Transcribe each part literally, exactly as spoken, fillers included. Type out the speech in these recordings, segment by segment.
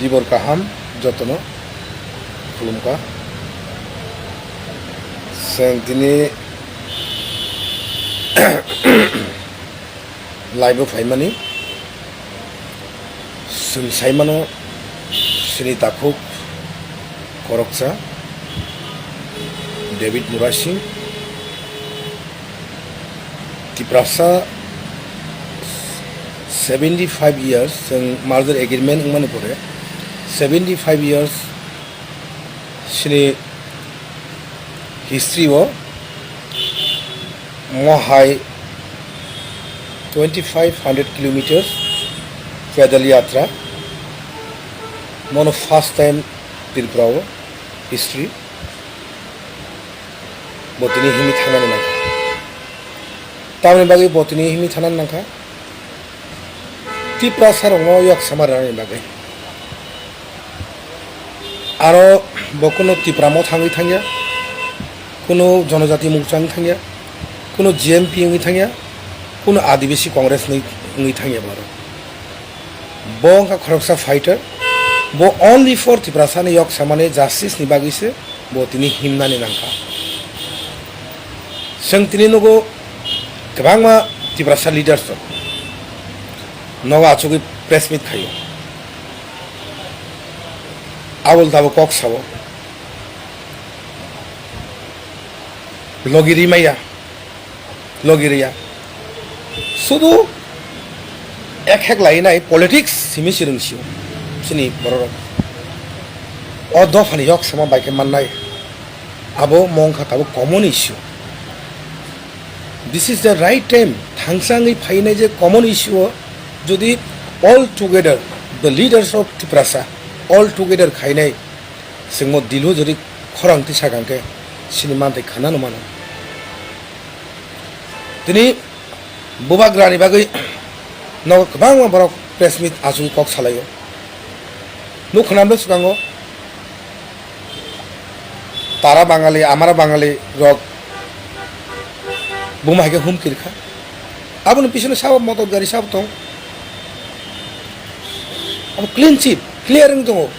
Jibor kaham jotono khulumkha. Chwng tini live-o phaimani chwng saimano chini takhuk khoroksa David Murasing. Tiprasa seventy five years chwng merger agreement wngmani pore seventy five years chini history o mohai twenty five hundred kilometers pedal yatra, mono first time Tripura o history. Bo tini himwi thangnani nangkha. Tamoni bagwi bo tini himwi thangnani nangkha? Tiprasa rokno yok sama rwnani bagwi. Aro bo kuno Tipra Motha wngwi thangya, kuno Jonojati Morcha wngwi thangya, kuno G M P wngwi thangya, kuno Adibasi Congress ni wngwi thangya bo aro. Bo wngkha khoroksa fighter, bo only for Tiprasani yok samani justice ni bagwi se bo tini himnani nangkha. Chwng tini nugo kwbangma Tiprasa leaders rok nogo achugwi press meet khaio. Abul tabuk kok sao. Logi rimaya, logi riya. Sudu ek hek lai nai politics simi sirung sio. Sini borok. O dophani yok sama bai khe mannai. Abo mong kha tabuk common issue. This is the right time. Thangsa wngwi phainai je common issue o jodi all together the leaders of Tiprasa all together khainai chwngmo Dilli o jodi khorang twi sakang khe sini manthai khana no mano. Tini bubagrani bagwi nogo kwbangma borok press meet achugwi kok salaio. Nuk khwnamle swkango tara Bangali, amara Bangali rok buma hai khe humki rwkha. Aboni bisingtwi sabo motor gari sabo tong. Abo clean chip, clear wng tongo.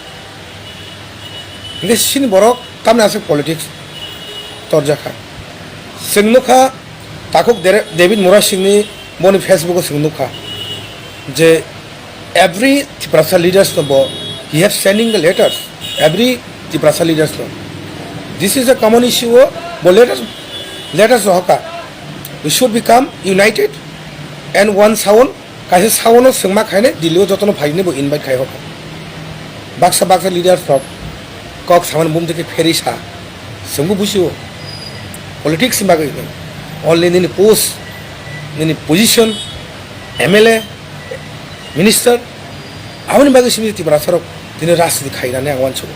Hingke sini borok tamni aswk politics torjakha. Chwng nukha takhuk Dere-, David Murasingni boni Facebook o chwng nukha je every Tiprasa leaders no bo he have sending the letters, every Tiprasa leaders no. This is a common issue o bo letters, letters rohorkha. We should become united and one sound. Kaisa saono swngma khainai Delhi o jotono phainai bo invite khai hokha. Baksa baksa leaders rok kok samani bumtwi khe pherwi sa. Chwngbo bujigo. Politics ni bagwi hwnwi. Only nini post, nini position, M L A, minister, aboni bagwi simi Tiprasa rok tini rajniti khainani ang uansugo.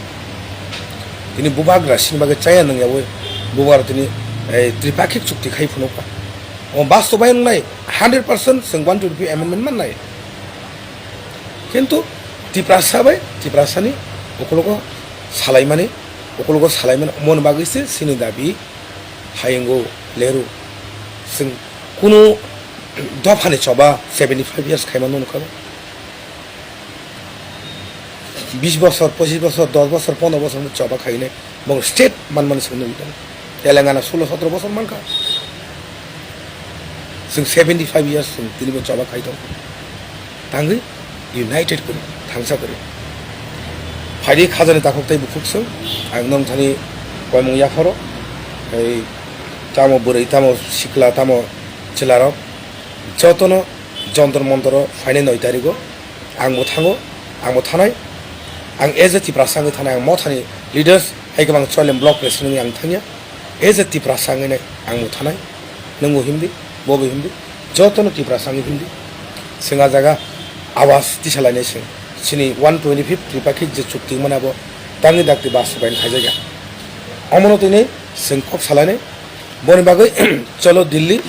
Tini bubagra sini bagwi chaya nangyawi bubagra tini, eh, tripakhik chukti khai phunukha. O bastobayan wngnai hundred percent chwng one twenty-five amendment mannai. Kintu Tiprasa bai Tiprasani ukologo salaimani, ukologo salaimani omoni bagwi se chini dabi hayungo leru. Chwng kunu dophani choba seventy five years khaima nukha. Bis bosor, pochis bosor, dos bosor, pondro bosor choba khainai. Bo state manmani chwng nugwi tongo. Telangana sulo sotro bosor mankha. Chwng seventy five years chwng tini bo choba khai tongo. Tangwi united kwrwi, thangsa kwrwi. Phaidi khajani takhuk tei bukhuk chwng. Ang nong thani koimung yapharo. Ei tamo bwrwi, tamo sikla, tamo chwlarok. Jotono Jontor Montoro phainai noi tarigo. Ang bo thango, ang bo thanai. Ang as a Tiprasa wngwi thanai, ang Mothani leaders, hai kwbang Choilem block president wngwi ang thangya. As a Tiprasa wngwi nai ang bo thanai. Nwng bo himdi, bo bo himdi. Jotono Tiprasa wngwi himdi. Chwng ah jaga awas tisa lainai chwng. Chini one twenty fifth Tripakhik je chukti wngmani abo tamni dakti bastobayan khaijakya. Omono tini chwng kok salainai. Boni bagwi cholo Delhi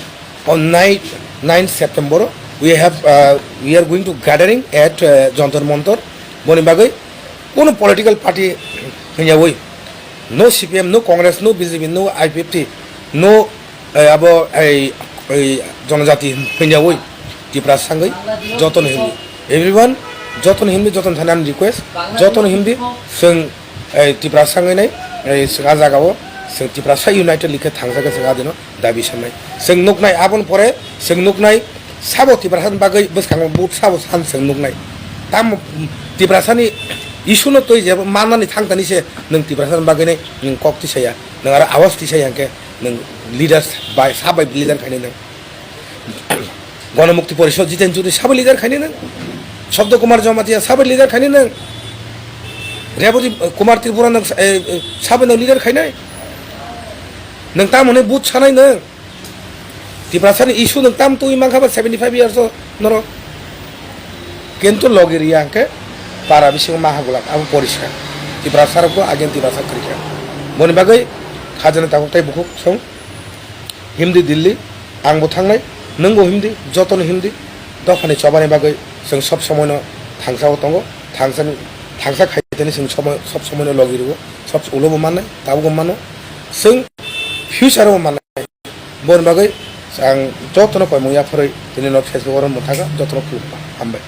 on night nine September we have, uh, we are going to gathering at, uh, Jontor Montor. Boni bagwi kono political party hwnyawi no C P M, no Congress, no B J P, no I P F T, no, eh, abo ei, ei Jonojati hwnyawi Tiprasa wngwi jotono hwnwi everyone Jotono himdi, jotono thani ani request, jotono himdi, chwng, eh, Tiprasa wngwi nai, eh, chwng ah jagao, chwng Tiprasa united likhe thangsa khe chwng adino dabi sanai. Chwng nuknai, aboni pore chwng nuknai, sabo Tiprasani bagwi bwskango vote sabo san chwng nuknai. Tamo Tiprasani issue no twi je mannani thangtani se nwng Tiprasani bagwi nai nwng kok tisaya, nwng aro awas tisaya hwnkhe nwng leaders bai, sa bai leader khainai nwng. Ganamukti Porishad Jiten Chowdhury sabo leader khainai nwng. Shabda Kumar Jamatia sabo leader khainai nwng. Rebati Kumar Tripura nwng, eh, eh, sabo nwng leader khainai. Nwng tamo hwnwi vote sanai nwng. Tiprasani issue nwng tam twi mankha ba seventy five years o norok. Kintu logi riya hwnkhe para bisingo maha gulak, abo poriskar. Tiprasa rokbo again Tiprasa kwrwikha. Boni bagwi khajani tabuk tei bukhuk song himdi Delhi, angbo thangnai, nwngbo himdi, jotono himdi. Dophani chobani bagwi chwng sob somoino thangsao tongo, thangsani, thangsa khaitani chwng sob, sob somoino logi rwo, sob ulobo mannai, tabukbo mano. Chwng future o mannai. Boni bagwi ang jotono koimung yapharwi tini no Facebook oro mwthaka jotono khulumkha. Hambai.